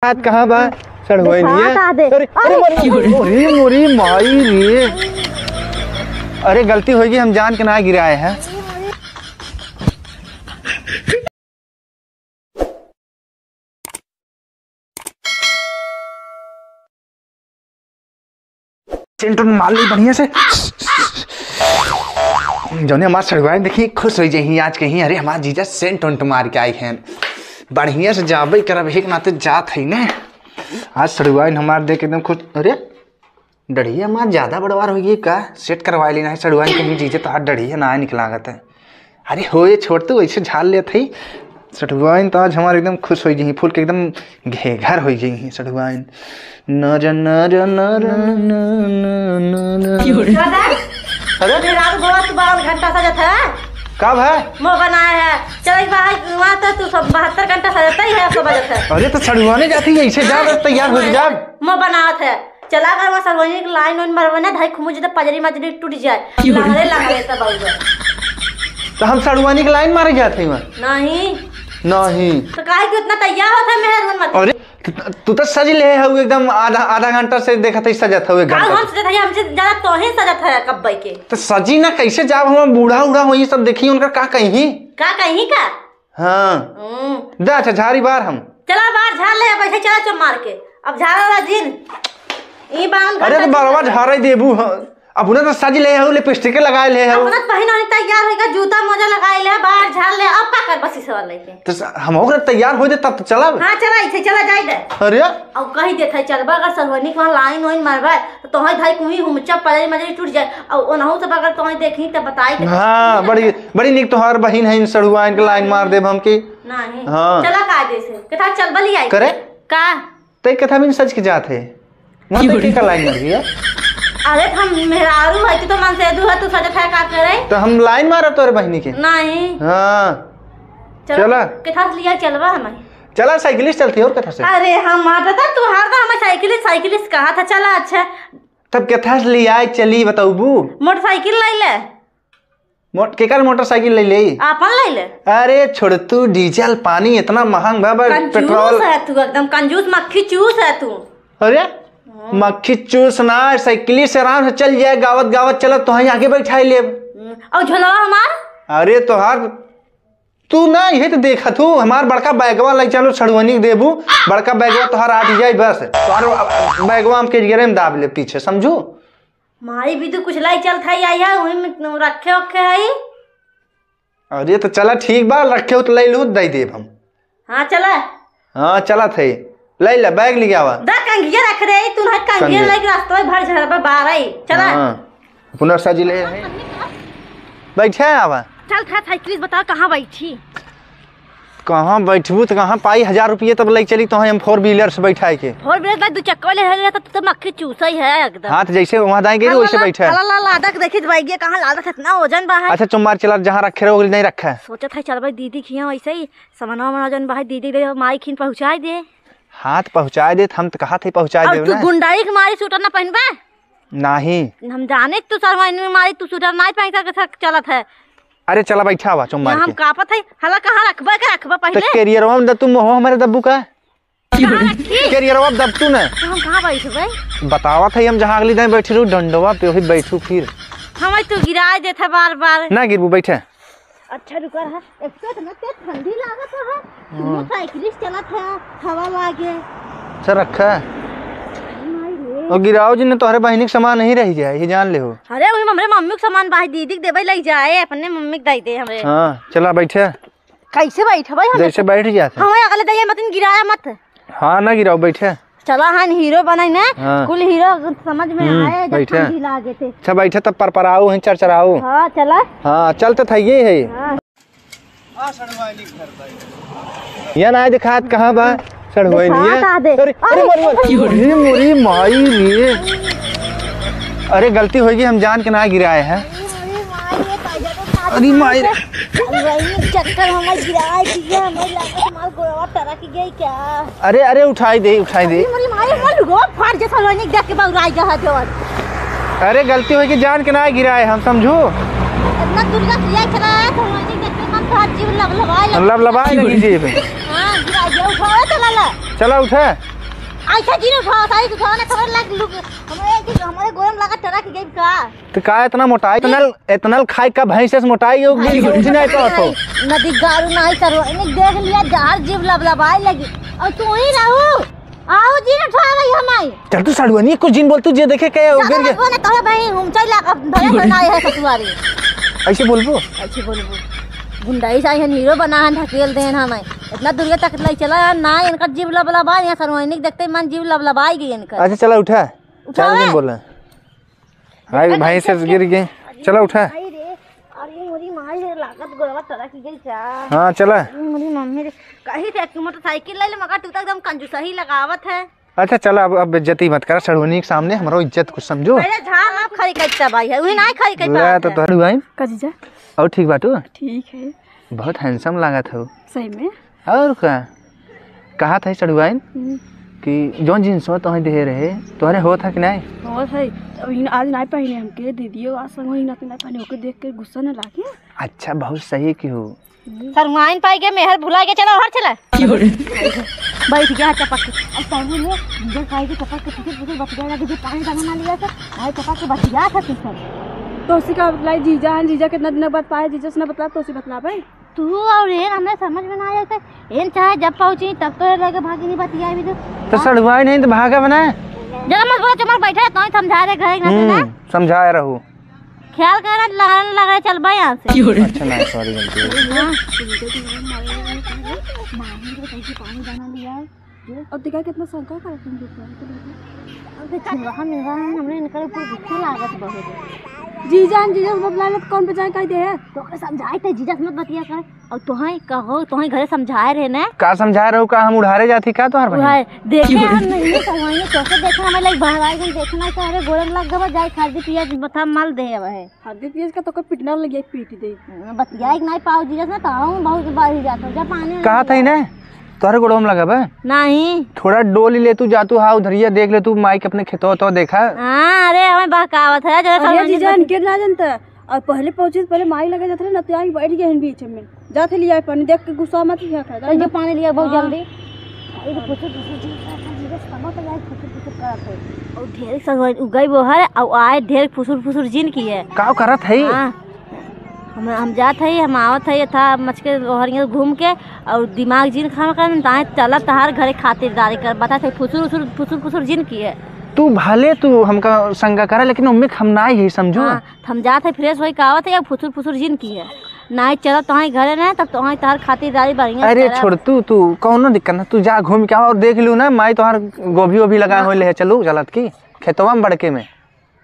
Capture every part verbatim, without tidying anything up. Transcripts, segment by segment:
हाथ कहाँ बा? सड़ुआइन दिखा है। का दे? अरे, अरे, अरे। मोरी, मोरी, मोरी माई रे। अरे, गलती होइगी, हम जान के ना गिराए हैं। सेंट उंट मार ली बढ़िया से। जौने हमार सड़ुआइन देखी, खुश होइ जइहीं आज कहीं, "अरे, हमार जीजा सेंट उंट मार के आई हैं।" बढ़िया से जाबे करब, एक नाते जात है ने। आज सड़ुआइन हमार देख एकदम खुश। अरे, डढ़िया हमार ज्यादा बड़वार होइ गई का? सेट करवाइ लेना है सड़ुआइन के, जीजा तोहार डढ़िया ना निकलागत है। अरे हो ये छोड़, तू ऐसे झाल लेत है। सठुआइन तो आज हमार एकदम खुश होइ गई, फूल के एकदम घेघर होइ गई है सठुआइन। नर, नर, नर, न, न, न, न। दादा, अरे? मेहरारू बोला तू बारह घंटा सजत है। का भाई? मुँह बनाए है। चल एक बार वहाँ तो तू सब बहत्तर घंटा सजता ही है, अब तो बजत है। अरे तो सठुआने जाती है, ऐसे जा, बस तैयार हो जा। मुँह बनावत है। चला अगर वहाँ सड़ुआनी के लाइन वाइन मरबे ना, धाई खुमुज दे पजरी मजरी टूट जाए। लहरे लहरे तब आउबे। तो हम सड़ुआनी के लाइन मारे जात हई वहाँ? नहीं। नहीं। तो काहे कि उतना तैयार होत है मेहरवन मत? अरे, तू, तू तो सज ले हऊ एकदम, आधा, आधा घंटा से देखत हई सजत हऊ एक का घंटा हम से। सजत हई, हमसे ज्यादा तोहे सजत है कब्बे के। तो सजी ना कैसे जाब, हम बूढ़ा उढ़ा होई सब देखी, उनका का कहीं? का कहीं का? हाँ। हम्म। दा, अच्छा, झारी बार हम। चला बार झार ले, बैठे चला चुप मार के। अब झारा ला जिन। ई बावन अरे, तो घंटा बरवा झारे देबू, हाँ। अपने तो सज ले हऊ, लिपस्टिक लगाए ले हऊ। अपना तो पहिना ओढ़ी तैयार होइगा, जूता मोजा लगाए ले, बार झार ले, अब का कर बसी सवाल लेके? तो स-, हम हो गए तैयार हो दे, तब तो चलब। हाँ, चला, इसे चला जाए दे। अरे। अब कही देत है, चलबा अगर सड़ुआनी के वहाँ लाइन वाइन मारबा, तो तोहई धाई कुही हुमचा पजरी मजरी टूट जाए, और ओनहु से बगल तोहई देखी त बताई त हाँ, बड़ी, बड़ी निक तोहार बहिन है, इन सड़ुआइन के लाइन मार देब हमके। नहीं। हाँ। चला कायदे से। केथा चलबा लियाई? करे? का? ते केथा बिन सज के जात है? वहाँ पे के का लाइन मार दिया? अरे, त हम मेहरारू है, तू तो मनसेधू है, तू सजत है का करे? तो हम लाइन मारब तोरे बहिनी के? नहीं। हाँ। चला। चला। केथा से लिया चलबा हमें? चला, साइकिल से चलती है, और केथा से? अरे, हम आदत है, तू हरदम हमें साइकिल, साइकिल से कहा था, चला, अच्छा। तब केथा से लियाए चली, बतौबू? मोटरसाइकिल ले ले। मोट-, केकर मोटरसाइकिल ले ले? आपन ले ले। अरे छोड़ तू, डीजल पानी इतना महंग बा, बा, कंजूस पेट्रोल। है तू, एकदम कंजूस, मक्खी चूस है तू। अरे, हाँ। मक्खी चूस ना, साइकिल से आराम से चल जाए, गावत गावत चलत, तोहई आगे बैठाई लेब। हम्म, और झोलवा हमार? अरे तोहार तू ना, इहे तो देखत हूँ, हमार बड़का बैगवा लइ चलो, सड़ुआनी के देबू, बड़का बैगवा तोहार आटि जाई बस। तोहार बैगवा हम केरियरे में दाब ले पीछे, समझू? माई भी तो कुछ लइ चलत है, आई है, वही में रखे ओखे है। अरे तो चला ठीक बा, रखे हो तो लइ लू, दइ देब हम। हाँ, चला। हाँ, चलत है। ले ले, बैग ले आवा। दा कंघिया रख रे, तू ना कंघिया कंघिया। लेके रास्ता में भर झरबा बारई। चला। हाँ, अपना सज ले है। बैठे आवा। चल, था साइकिल बता, कहाँ बैठी? कहाँ बैठबू तो कहाँ पाई हजार रुपये, तब ले चली तो हम फोर व्हीलर से बैठाए के। फोर व्हीलर ला दू चक्का ले है, तो, तो मक्खी चूसई है एकदम। हाँ, तो जैसे वहाँ दाएं गेली, हाँ, वैसे ला, बैठे। ला, ला, लादक देखी तो बैगिया कहाँ लादक, इतना वजन बा है। अच्छा, चुम्मार चला, जहाँ रखे रहो, नहीं रखा है। सोचत है, चल भाई, दीदी खिया वैसे ही। समनवा मना जौन बा है, दीदी दे, माई खिन पहुँचाई दे। हाँ, त पहुँचाए देत, हम त कहत हई पहुँचाए अब देब तू ना। गुंडाई के मारी स्वेटर ना पहिनबे? नाही। हम जाने तू सरवाइन में मारी, तू स्वेटर नाही पहिन सक, सक चलत है। अरे चला बैठा हुआ चुम्मा हम के। कापत है, हला कहाँ रखबे के रखबे त पहिले? कैरियरवा में द तू मोहो हमारे दब्बू का? कहाँ रखी? कैरियरवा में दब तू ना। तो हम कहाँ बैठबे? बतावत है हम जहाँ अगली दाएं बैठी रहू, डंडवा पे वही बैठू फिर। हम तू गिराए देत है बार बार। ना गिरबू, बैठे। अच्छा रुका रहा, एक तो इतना तेज ठंडी लागत है, हाँ। मोटरसाइकिल से चलत है, हवा लागे। अच्छा रखा है। माई रे। और गिराओ जी ने तोहरे बहिनी के सामान नहीं रह जाए, ये जान ले हो। अरे वही हमरे मम्मी के सामान बाही दीदी के देवे लग जाए, अपने मम्मी के दे दे हमरे। हाँ, चला बैठे। कैसे बैठे भाई हम? जैसे बैठ जाते। हमें अगले दइया मत गिराया मत। हाँ, ना गिराओ, बैठे। चला हन हीरो बनाई ना, हाँ। कुल हीरो समझ में हम्म, आए, जब बैठे। ठंडी लागे थे। अच्छा, बैठे तब परपराऊ हैं, चरचराऊ। हाँ, चला। हाँ, चलते था, ये है। हाँ। ये ना दिखात कहाँ बा? सड़ुआइन दिखात ये। आ दे। अरे, अरे, अरे, मर, मर। अरे, मोरी माई रे। अरे, गलती होगी, हम जान के ना गिराए हैं। अरे माई रे, पैसा तो साथ अरे माई रे। अरे भाई, ये चक्कर हमार गिराए दिया, हमार लागत हमार गोड़वा टरक गई क्या? अरे, अरे, उठाई दे, उठाई दे। अरे, मोरी माई, मोर लुगवा फाड़ जे सलोनी देख के बौराई गया है जवन। अरे, गलती होई कि जान के ना गिराए हम, समझू? इतना दुर्गा किया चला है, सलोनी देख के मन तो जीव लबलबाए लगे। लबलबाए लगी जीव। हाँ, गिरा गया, उठाओ तो लाला। चला उठा। ऐसा जिन उठाओ, साइज उठाओ ना, खबर लग लुक। हमारे, हमारे गोरम लगा टरा की गई का? तो का इतना मोटाई? इतना, इतना खाए का भैंस से मोटाई हो गई, समझ नहीं पावत हो। नदी गारू नाही सरवा, इन्हें देख लिया, जहर जीव लबलबाए लगी। और तू ही रहू, आओ जिन उठावे हमाई। चल तू सड़ुआइन, कुछ जिन बोल, तू जे देखे के हो, गिर गया। वो ना तोहे भाई, हम चल ला, अब भले बनाए है ससुआरी। ऐसे बोलबो? ऐसे बोलबो। गुंडाई से आई है, हीरो बना है, ढकेल देन हमें। इतना दूर तक ले चला यार, ना इनका जीव लबलबा, यहाँ सड़ुआइन देखते मन जीव लबलबाई गई इनका। अच्छा चला उठा। उठावे? चार दिन बोला। हाय, भाई से गिर गए। चला उठा। अरे, अरे, मोरी माई रे, लागत गोड़वा टरा की गई का? हाँ, चला। अरे, मोरी मम्मी रे, कही थे कि मोटरसाइकिल ले ले, मगर तू तो एकदम कंजूसही लगावत है। अच्छा, चला, अब, अब बेइज्जती मत करा, सड़ुआइन के सामने हमरो इज्जत कुछ समझो। पहले झाड़ ना खड़ी करता भाई है, वही ना खड़ी करता ले तो है। तोहर भाई। का जीजा? और ठीक बाटू? ठीक है। बहुत handsome लागत हो। सही में? और का? कहा था सड़ुआइन हम्म। कि जौन जींसवा तोहे दे रहे, तोहरे होत है कि नहीं? होत है। अब इन आज नहीं पहने हमके, दीदियो आज संग वही नाते नहीं पहने, ओके देख के गुस्सा न लागे। अच्छा, बहुत सही की हो। हम्म। सड़ुआइन पाई के मेहर भुला के चला, हर चला। बैठ गया चपक के। अब सामने में जीजा पाई के चपक के पीछे पीछे बच गया, जो पानी डालना लिया था, भाई चपक के बच गया था पीछे। तो उसी का बतलाई जीजा, हाँ, जीजा कितना दिन बाद पाए, जीजा से ना बतला, तो उसी बतला भाई। तू और एन हमें समझ में ना आया कि एन चाहे जब पहुँची तब तो लगे भागी नहीं बतिया भी तो। तो सड़ुआइन नहीं तो भागा बना। जरा मत बोला, चुप बैठे, तो ही समझा रहे घर ना हम्म, ना। समझाए रहू। ख्याल कर लगा लगा चल भाई यहाँ से। अच्छा ना, सॉरी, गलती हो गई। हाँ। मामी को कैसे पानी बना लिया। और देखा कितना शंका करत हैं दूसरा के लेके। अब तो चिल्लाहा मिल रहा है, हमने इनका ऊपर गुस्सा लागत बहुत। जीजा, हम जीजा से बतला ले तो कौन बचाए कह दे है? तो ओकरे समझाए थे, जीजा से मत बतिया कर। और तोहें कहो, तोहें घरे समझाए रहे ना। का समझाए रहो, का हम उधारे जाती का तोहर बहिन? उधारे देखे हम नहीं, तो वहीं तो से देखा हमें लाइक बाहर आए, हम देखना है तो अरे गोरन लग गवा, जाए खरीदी पिया बता मल दे अब है। हरदी पियस का तो कोई पिटना लग गया, पीट दे। हाँ, बतियाई के नहीं पाओ जीजा से, तो हम बहुत बाहर जात हो, जा पानी कहा था ही ना, तोहरे गोड़वा में लगा बा? नहीं। थोड़ा डोली ले तू, जा तू, हाँ, उधरिया देख ले तू, माई के अपने खेतवा तो देखा। हाँ, अरे, हमें बहकावत है, जो अरे समझ जीजा, नहीं इनके ना जानता। और पहले पहुँचे, पहले माई लगे जाते रहे ना, तो आई बैठ गए हैं बीच में। जाते लिया पानी, देख के गुस्सा मत किया कर। तो जो पानी लिया बहुत हाँ। जल्दी। ये तो फुसुर फुसुर जी का जीजा से तब तो यार फुसुर फुसुर करत है। और ढेर सगोई उगई बोहर, और आए ढेर फुसुर फुसुर जिन की है। का करत है? हाँ। हम, हम जात है, हम आवत है, था मच के ओहरिया घूम के, और दिमाग जिन खराब कर, ताए चलत तहार घरे खातिरदारी कर, बता थे फुसुर फुसुर, फुसुर फुसुर जिन की है। तू भले तू हमका संगा करा, लेकिन उम्मे हम ना ही समझो। हाँ, हम जात है, फ्रेश होई के आवत है, या फुसुर फुसुर जिन की है। नाई चलत तोहाई घरे ना, तब तोहाई तहार खातिरदारी बढ़िया से अरे करब। छोड़ तू, तू कौनो दिक्कत ना, तू जा घूम के आओ और देख लू ना, माई तोहार गोभी ओभी लगा हाँ। होले है, चलू चलत की खेतवा में बड़के में।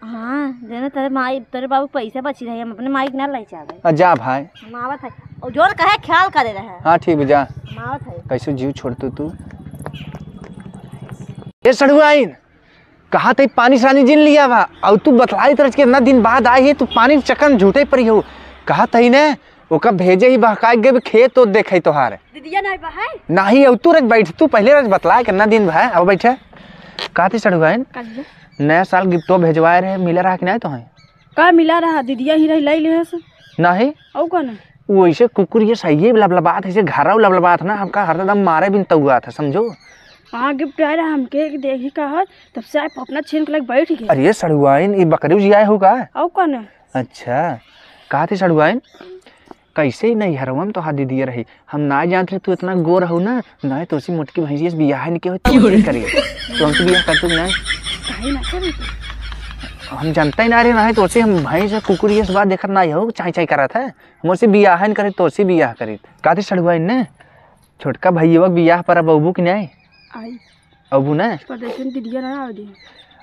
हाँ, जेने तेरे माई, तेरे बाबू पैसा बची रही, हम अपने माई के ना ले जावे। आ, जा भाई। हम आवत है। और जोर कहे ख्याल करे रहे। हाँ, ठीक बा, जा। हम आवत है। कैसे जीव छोड़ तू, तू? ए सड़ुआइन, कहा तई पानी सानी जिन लिया बा, और तू बतलाई तरह के इतना दिन बाद आई है, तू पानी चक्कर में झूठे पड़ी हो। कहा तई ने, ओका भेजे ही बहकाए गए खेत तो देखे तोहार। दीदिया नहीं बा है? नहीं, और तू रज बैठ, तू पहले रज बतलाए कितना दिन बा है, अब बैठे। कहा तई सड़ुआइन? का जी? नया साल गिफ्टो भेजवाए रहे, मिला रहा कि नहीं तोहे? का मिला रहा? दीदिया ही रही, लाई ले हस। नहीं। और कौन? वो ऐसे कुकुर ये सही है, लबलबात, ऐसे घरा लबलबात ना, हमका हरदम मारे बिन तउआ था, समझो? हाँ, गिफ्ट आए रहा हमके, कि देखी का है, तब से आप अपना छीन के लग बैठ गए। अरे सड़ुआइन, ये बकरी उजियाए हो का? और कौन? अच्छा, कहा थी सड़ुआइन, कैसे ही नहीं हरवा में तो हाथ दे दिए रही, हम ना जानत रहे तू इतना गोर हो ना, ना तो उसी मोटकी भैंसिया से बियाह नहीं किया हो, तो नहीं करी, तो हमसे बियाह कर तू नहीं? काहे ना करी? हम जानते ही ना रहे, ना तो उसे हम भैंस कुकुर ये सब बात देखत ना हो, चाय चाय करत है, हम उसे बियाह नहीं करे, तो उसे बियाह करे। कहा थी सड़ुआइन ने, छोटका भैया के बियाह पर अब अबू कि नहीं? आई। अबू ना? परदेसन दीदिया ना आवे दी।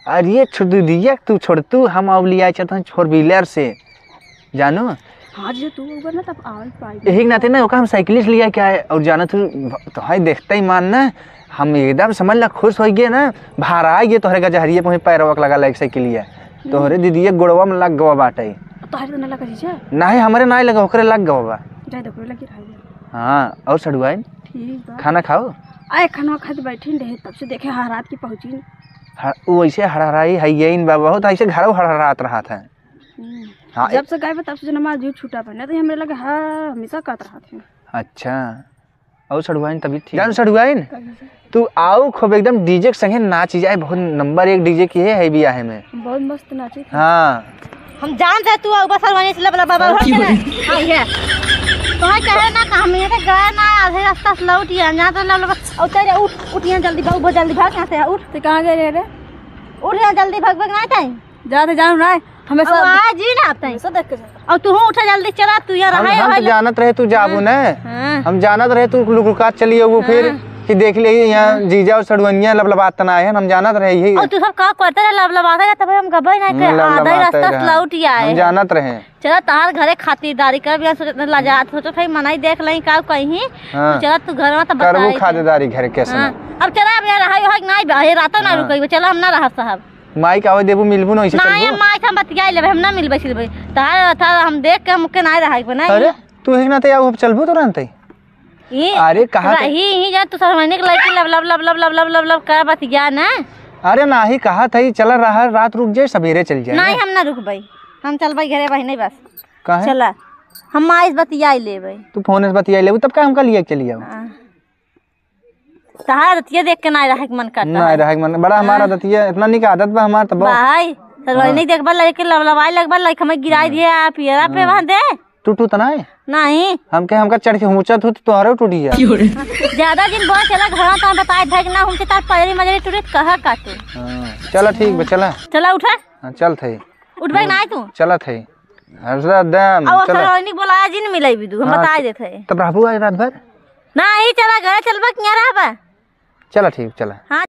अरे छोड़ दीदिया, तू छोड़, तू हम अब लिया चलता हूँ four wheeler से, जानो? हाँ, जो तू ऊपर ना तब आवे पाई। यही के नाते ना, ओका हम साइकिल से लिया क्या है, और जाना तू, तो है देखते ही मान ना, हम एकदम समझ ला खुश हो गए ना, बाहर आ गए तोहरे गजहरिये पे पैरवा के लगा लाइक साइकिलिया, तोहरे दीदिया गोड़वा में लग गवा बाटे। तोहरे तो ना लगा जीजा? नहीं, हमारे ना लगा, ओकरे लग गवा बा। जाए दे, ओकरे लगी रह गया। हाँ, और सड़ुआइन? ठीक बा। खाना खाओ? आए, खाना खाते बैठे रहे, तब से देखे हर रात की पहुँची। हाँ, वो ऐसे हड़हड़ाई है, ये इन बा, बहुत ऐसे घरों हड़हड़ात रहा था। हम्म। हाँ, जब से गए बा, तब से जना हमारा जीव छूटा बा, नहीं तो ये हमरे लगे हाँ, हमेशा कहत रहा था। अच्छा। और सड़ुआइन तबीयत ठीक? जान सड़ुआइन, तू आओ खूब एकदम डीजे के संगे नाची जाए, बहुत नंबर एक डीजे की है, है बियाहे में। बहुत मस्त नाची थी। हाँ। हम जान जाए तू आओ बस और वहीं से लब लब लब लब हाँ, ये। तो है कहे ना कि हम ये गए ना, आधे रास्ता से लौट आए, यहाँ से लब लब, और तेरे उठ, उठ यहाँ जल्दी भाग, बहुत जल्दी भाग यहाँ से, उठ। तो कहाँ गए रहे रे? उठ यहाँ जल्दी भाग, भाग ना टाइम। जाते जान ना, हमेशा अब आए जी ना आप ताई। हमेशा देख के जाता। और तू उठा जल्दी चला, तू यहाँ हम, रहा हम है तो जानत रहे तू जाबू हाँ, ने। हाँ। हम जानत रहे तू लुकुकात चली अबू फिर हाँ। कि देख ले यहाँ हाँ। जीजा और सड़ुआइन लबलबात तना है, हम जानत रहे यही। और तू सब का करते रहे लबलबाते रहे, तब हम गबे ना के हम्म, आधा ही लबलबाते रास्ता से रहे। लौट ही आए हम हैं। जानत रहे। चला तहार घरे खातिरदारी कर, बिना सोचत लजात, सोचत है मनाई देख लई का कहीं। हाँ। चला तू घर में तो करबू बताई दे। खातिरदारी घर के हाँ। समय। अब चला अब यहाँ रहा हो कि नहीं, बा-, ये रातों ना हाँ। रुकई, चला हम ना रह साहब। माई का आवे देबू, मिलबू ना, ऐसे नहीं, चलबू? हम माई से हम बतियाई लेबे, हम ना मिलबे सिलबे। तार, तार हम देख के हमके ना रहाई बनाई। अरे, तू एक नाते आऊ, अब चलबू तो रहते। ई अरे, कहा थे? रही ही जा, तू सरमैनिक लड़की लब, लब, लब, लब, लब, लब, लब, लब, कर बतिया ना। अरे, नाही, कहा था, ई चला रहा, रात रुक जाए, सवेरे चल जाए। नहीं, हम ना रुकबे, हम चलबे घरे बहिने बस। काहे? चला, हम माई से बतियाई लेबे। तू फोन से बतियाई लेबू, तब का हमका लिए के चली आऊ? हाँ। तहार दतिया देख के ना रहे के मन करता ना है। रहे के मन, बड़ा हमारा हाँ। दतिया, इतना निक आदत बा हमार, तब भाई, सरवाई हाँ। नहीं देखबा, लड़के लबलबाए लगबा, लड़के हमें गिराई हाँ। दिए, आप पियरा पे हाँ। वहाँ दे। टूटू तो ना है? नहीं। हमके, हमका चढ़ के हुचत हो तो तोहरे टूट गया। ज्यादा दिन बोल चला, घोड़ा तो बताए धक ना, हमसे तार पजरी मजरी टूटे, कहा का तू? हाँ। चला ठीक बा, चला। चला उठा। हाँ, चल थे। उठबे ना तू? चला थे। हर्षदा, दम, अब चला। सरवाई नहीं बोलाया जी, नहीं मिलाई भी तू, हम हाँ, बताए देते हैं। तब रहबू आज रात भर? नहीं, चला घरे चलबा, किया रहबा? चला ठीक, चला। हाँ।